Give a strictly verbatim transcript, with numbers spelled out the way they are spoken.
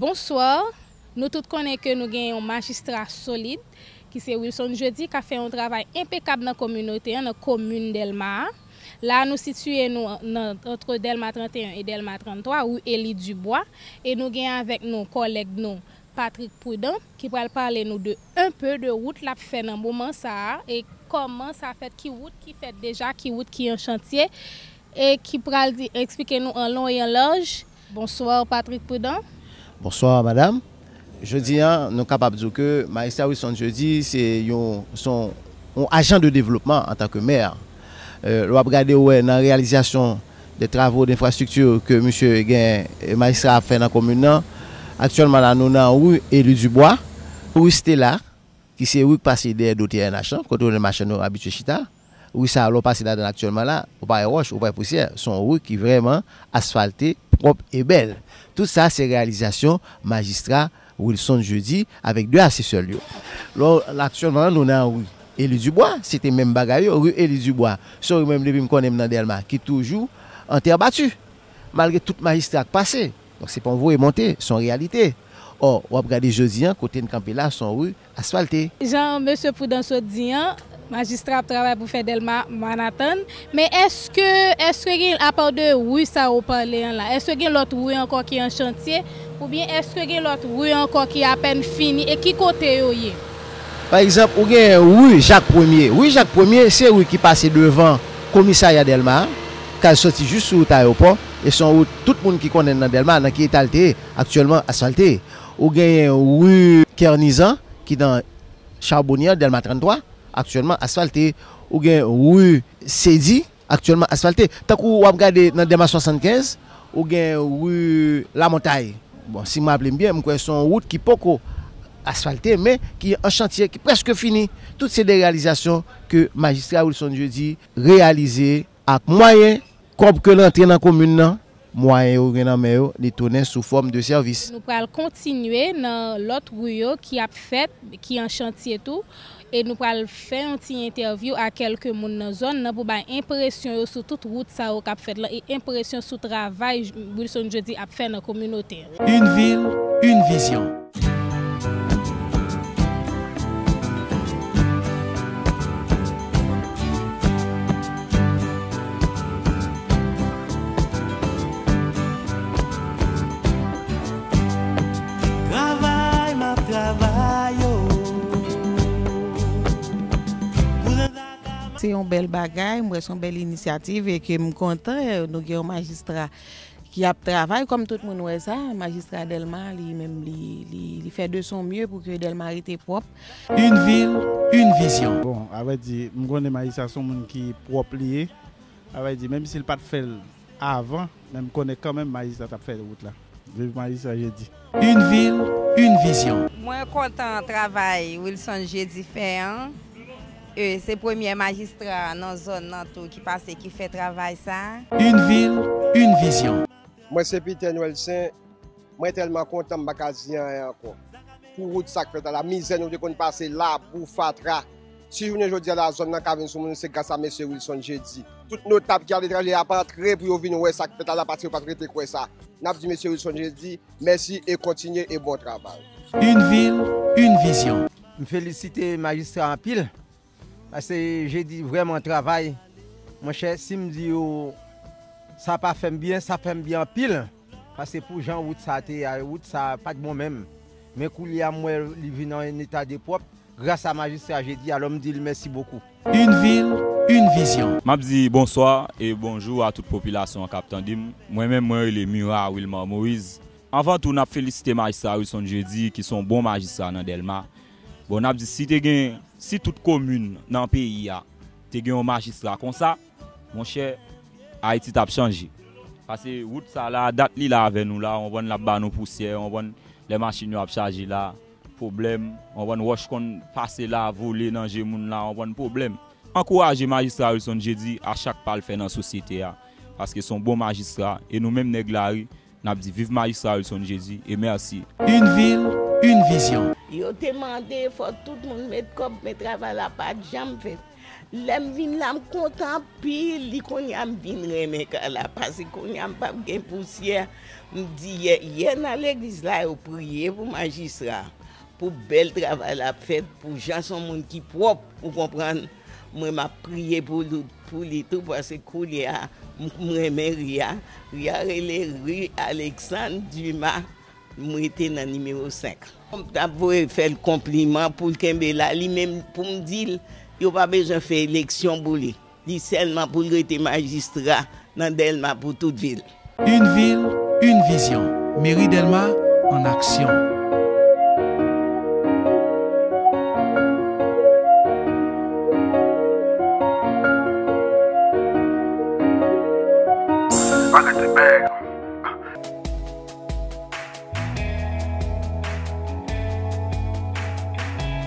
Bonswa. Nou tout konnen ke nou gen yon majistra solid, ki se Wilson Jeudi, k ap fè yon travay enpekab nan kominote an, nan komin Dèlma a. La, nou sitiye nou nan, antre Dèlma trannteyen e Dèlma tranntwa, ri Élie Dubois, e nou gen avèk nou kòlèg nou, Patrick Prudent, ki pral pale nou de un peu de wout l ap fè nan moman sa a, e kòman sa fèt, ki wout ki fèt deja, ki wout ki an chantye, e ki pral di, eksplike nou an lon e an laj. Bonswa, Patrick Prudent. Bonswa, madam. Jodi a, nou kapab di w ke Majistra Wilson Jeudi se yon, se yon, yon ajan de devlopman antanke mè. Euh, lè w ap gade, w wè nan reyalizasyon de travo de enfrastrikti ke misye gen, eh, majistra ap fè nan komin nan, aktyèlman la, nou nan ri Élie Dubois, ri Stella, ki se ri k pase dèyè do T N H lan, kote w wè machann yo abitye chita. Ri sa a, lè w pase ladan l aktyèlman la, ou pa wè wòch, ou pa wè pousyè. Se yon ri ki vrèman asfalte, pwòp e bèl. Tout sa, se reyalizasyon majistra Wilson Jeudi avèk de asesè l yo. Lè w, aktyèlman, nou nan ri Élie Dubois, se te menm bagay yo. Ri Élie Dubois, se yon ri menm depi m konnen m nan Dèlma, ki toujou an tè bati. Malgre tout majistra k pase. Donk, se pa yon voye monte, se yon reyalite. Ò, w ap gade jodi a, kote n kanpe la, se yon ri asfalte. Jan mesye Prudent sot di an, majistra ap travay pou fè Dèlma Manhattan. Men èske, èske gen, apa de ri sa ou pale an la, èske gen lòt ri ankò ki an chantye? Oubyen èske gen lòt ri ankò ki apèn fini? E ki kote yo ye? Pa egzanp, ou gen ri Jak Premye. Ri Jak Premye, se ri ki pase devan komisarya Dèlma a, k al soti jis sou wout ayewopò, e se yon wout tout moun ki konnen nan Dèlma, nan ki eta l te ye, aktyèlman asfalte. Ou genyen ri Kernizan, ki nan Charbonnière, Dèlma tranntwa, aktyèlman asfalte. Ou gen ri Sedi, aktyèlman asfalte. Tankou w ap gade nan Dèlma swasannkenz, ou gen ri Lamontay. Bon, si m raple m byen, m kwè se yon wout ki poko asfalte, men ki an chantye, ki prèske fini. Tout se de reyalizasyon ke majistra Wilson Jeudi reyalize ak mwayen kòb ke l antre nan komin nan, mwayen yo gen nan men yo, li tounen sou fòm de sèvis. Nou pral kontinye nan lòt ri yo ki ap fèt, ki an chantye tou, e nou pral fè yon ti entèvyou a kèlke moun nan zòn nan pou bay enpresyon yo sou tout wout sa yo k ap fèt lan e enpresyon sou travay Wilson Jeudi ap fè nan kominote an. Une ville, une vision. Travay m ap travay, o. Kouzen Zaka. Se yon bèl bagay, m wè se yon bèl inisyativ e ke m kontan, eh, nou gen yon majistra ki ap travay, kòm tout moun wè sa, majistra Dèlma, li menm, li, li, li fè de son mye pou ke Dèlma rete pwòp. Une ville, une vision. Bon, avrèdi, m konnen majistra se yon moun ki pwòp li ye. Avrèdi, menm si l pa t fè l avan, men m konnen kanmenm majistra t ap fè wout la. Viv majistra Jeudi. Une ville, une vision. Mwen kontan travay Wilson Jeudi fè an. E, se premyè majistra nan zòn nan tou ki pase, ki fè travay sa. Une ville, une vision. Mwen se Peter Noël Saint. Mwen tèlman kontan, m pa ka di anyen ankò. Pou wout sa k fèt la, mizè nou te konn pase, labou, fatra. Si jounen jodi a la, zòn nan ka vin sou moun, se gras a mesye Wilson Jeudi. Tout notab ki aletranje ap antre pou yo vin wè sa k fèt la, paske yo pa t rete kwè sa. N ap di mesye Wilson Jeudi, mèsi e kontinye e bon travay. Une ville, une vision. M felisite majistra anpil, paske Jeudi vrèman travay. Monchè, si m di yo sa pa fè m byen, sa fè m byen anpil. Paske pou jan wout sa te a, wout sa pa t bon menm. Men koulye a, m wè li vin an eta de pwòp, gras a majistra Jeudi, alò m di l mèsi bokou. Une ville, une vision. M ap di bonswa e bonjou a tout popilasyon an k ap tande m. Mwen menm, mwen rele Murat Wilmar Moïse. Anvan tou, n ap felisite majistra Wilson Jeudi, ki se yon bon majistra nan Dèlma. Bon, n ap di, si te gen, si tout komin nan peyi a te gen yon majistra konsa, monchè, Ayiti t ap chanje. Paske wout sa la, dat li la avè nou la, w konprann, l ap ba nou pousyè, w konprann, lè machin yo ap chaje la, pwoblèm, w konprann, wòch konn pase la, vole nan je moun la, w konprann, pwoblèm. Ankouraje majistra Wilson Jeudi a chak pa l fè nan sosyete a, paske se yon bon majistra, e nou menm nèg lari, n ap di viv majistra Wilson Jeudi, e mèsi. Une ville, une vision. Yo te mande fò tout moun met kòb, men travay la pa t janm fèt. Lè m vin la, m kontan anpil. Li kounye a m vin renmen kay la. Paske kounye a m p ap gen pousyè. M di yè, yè nan legliz la, yo priye pou majistra, pou bèl travay la ap fèt, pou jan se yon moun ki pwòp, ou konprann. Mwen, m ap priye pou li, pou li tou, paske kounye a, m, m renmen Ria. Ria rele Ri Alexandre Dumas. M rete nan nimewo senk. M t ap voye fè l konpliman pou l kenbe la. Li menm, pou m di l, yo pa bezwen fè eleksyon pou li. Li sèlman pou l rete majistra nan Dèlma pou tout vi l. Une ville, une vision. Mairie Dèlma en action.